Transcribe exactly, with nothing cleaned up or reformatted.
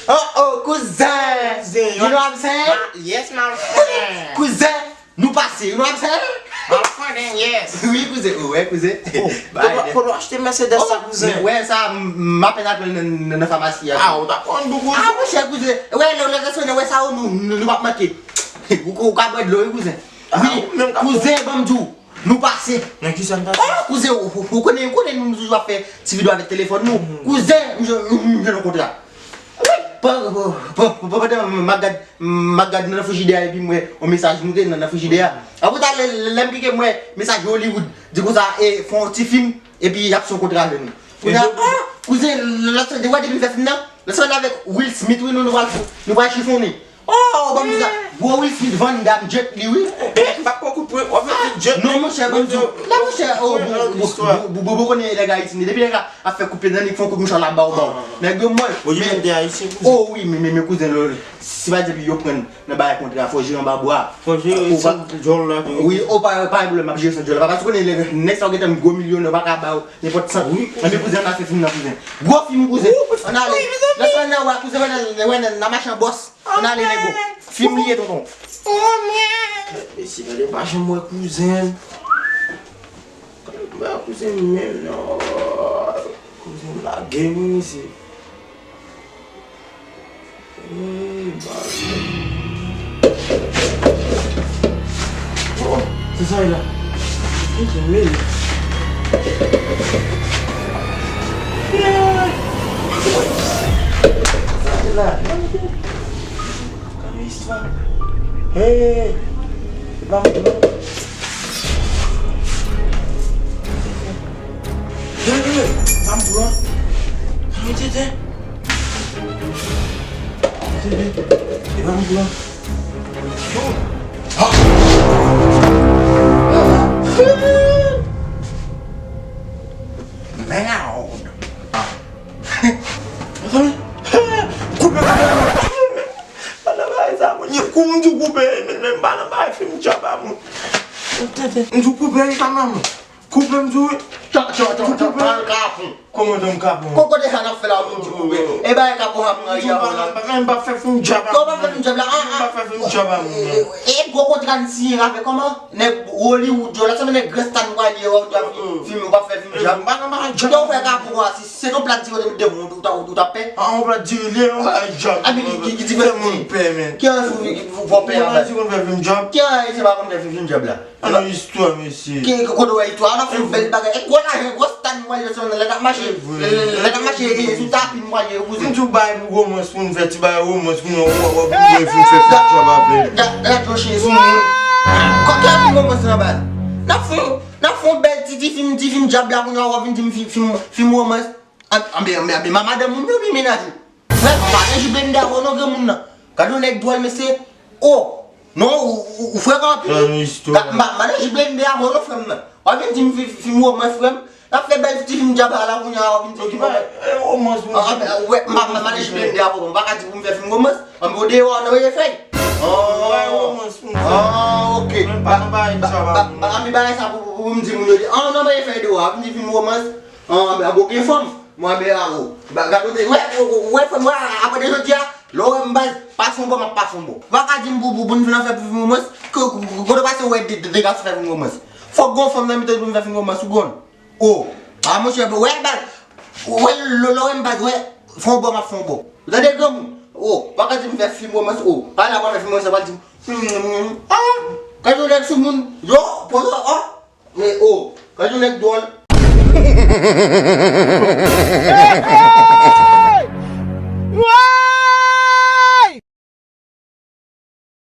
Oh, oh, kouzen! Kouzen, you know what I'm saying? Ma- yes, my friend. Kouzen, nou pase, you know what I'm saying? My friend, yes. Wi, kouzen, oh, wè, kouzen. Oh, kote w achte Mercedes sa, kouzen? Wè, sa, m- m apèn al pran nan nan- nan famasi a. Ah, ou ta konn dou, kouzen. Ah, monchè, kouzen. Wè, lè lè sou wè sa, nou nou nou p ap manke. Ou ou ka bwè dlo, wi, kouzen. Wi, kouzen, ban m di w. Nou pase. Nan kisa n pase? Oh, kouzen, ou, ou, ou konnen, ou konnen nou toujou ap fè ti videyo avèk telefòn nou. Kouzen, m jwenn, m jwenn yon kontra. Wi, pa- pa- pa- pa- pandan m ap gad, m ap gad nan frijidè a epi m wè yon mesaj moute nan, nan frijidè a. Apre sa, lè, lè, lè m klike, m wè mesaj Hollywood. Di konsa, e, fè yon ti fim, epi y ap fè yon kontra avè nou. Kounye a, oh, kouzen, lòt semèn, depi m fè fim nan, lòt semèn avèk Will Smith, wi, nou, nou pral, nou pral chifonnen. Oh, ban m di sa. Gwo Will Smith vann dam Jet Li, wi. Eh, m pa pran kout pwen, w ap fè kout Jet. Non, monchè, ban m di w. Non, monchè, oh, bon, bon, bon, bon, bon, konnen nèg Ayiti, depi nèg la ap fè kout pye nan li, fè yon kout mouchwa la ba w, ba w. Nèg yo mwen. Bon, yo menm te Ayisyen, kouzen. Oh, wi, men, men, men, kouzen, lò, si pa di yo pran nan bagay kontra, fò jere anba bwa. Fò jere san djòl la, wi, oh, pa, pa gen pwoblèm, m ap jere san djòl la. Paske ou konnen, nèg sa yo gentan gwo milyonè, yo pa ka ba w nenpòt san. Wi, kouzen. Anben, kouzen, n a fè fim nan, kouzen. Gwo fim, kouzen. Ann ale. Lè sa nan wè, kouzen, wè nan, wè nan, nan machan bòs. Ann ale, nego. Fim li ye, tonton. Mesye, gade, pa janm wè kouzen. Gade, pa kouzen menm, non. Kouzen lage, wi, mesye. Ey, baz. Oh, se sa, la. Kouzen, mesye. Sa se la. Gade istwa. Hey, se pa mwen non. Hey, hey, se pa mwen non. Hey, tete. Tete, se pa mwen non. Merde. Koupe, koupe, koupe. Pa nan bagay sa, moun. Yo kou m di w koupe, men, men pa nan bagay fim djab la, moun. M di w koupe, pa nan, moun. Koupe, m di w. Tchan, tchan, tchan, tchan, pa nan kapon. Kòman dan m kapon? Kokote sa n ap fè la, moun, di koupe. E bagay kapon sa, moun, nan yè la. M pa fè fim djab la. Kòman pa fè fim djab la? Ah, ah. M pa fè fim djab la, moun. E, e, e gwo kontra n siyen avè kòman? Nèg Hollywood yo, la sèlman nèg gran star nou pral ye, w ap fè fim, w ap fè fim djab. M pa nan bagay djab. Yo fè kapon a, si se yon plat di kote m te ou ta ou ta pè. Ah, yon plat diri li ye, yon bagay djab. A, men ki, ki, ki diferans? Fè moun pè, men. Ki an sou ki pou pè an? Moun di konn fè fim djab. Ki an se pa konn fè fim djab la? An nan istwa, mesye. Ki, ki kote w wè istwa? An nan fè yon bèl bagay. E gwo lajan, gwo star nou pral ye, lè n ap mache. Lè n ap mache, e sou tapi nou pral ye, kouzen. M di w bay pou romans, pou n fè ti bagay romans, pou nou w ap vin fè fim djab avè l. Gad, gad yon chen sou moun. Kòkè fim romans nan baz. N ap fè yon N ap fè yon bèl ti, ti fim, ti fim djab la, kounye a w ap vin di m fi- fim, fim romans. An- Anben, anben, anben, ma- madanm ou oubyen mennaj ou? Frè, m pa nan jiblende avè w non, granmoun nan. Gade yon nèg dwòl, mesye. Oh, non, ou, ou, ou frekan anpil, wi. Madanm jiblende avè w non, frè m nan. W ap vin di m fi- fim romans, frè m. N ap fè bèl ti fim djab la, kounye a w ap vin di fim romans. Romans, ah, ah, wè, ma- ma- madanm jiblende avè w, m pa ka di pou m fè fim romans. Anben, ou deyò, nan mete fèy. Ah, ok. Ba, ba, ba, ba, anben bagay sa pou, pou, pou m di moun yo di, ah, nan mete fèy deyò, ap di fim romans, ah, anben, anben, ou gen fanm. Mwen, anben, ah, oh. Ba, gade, wè, wè, wè, fanm, wè, apre de jodi a, lè w wè m baz, pase yon bò, m ap pase yon bò. Ou pa ka di m pou, pou, pou n vin fè fim romans, ke, ke, ke, kote w pase, w wè de, de, de gason fè fim romans. Fòk gon fanm nan mete pou m fè fim romans, ou konn. Oh, ah, monchè, wè, baz, wè, lè, lè w wè m baz, wè, fè yon bò, m ap fè yon bò. Ou tande, granmoun? Oh, pa ka di m fè fim romans, oh. Pa la, pa fè fim romans, sa pral di, hmm, ah, gade yon nèg sou moun, yo, pozo, oh, men, oh, gade yon nèg dwòl.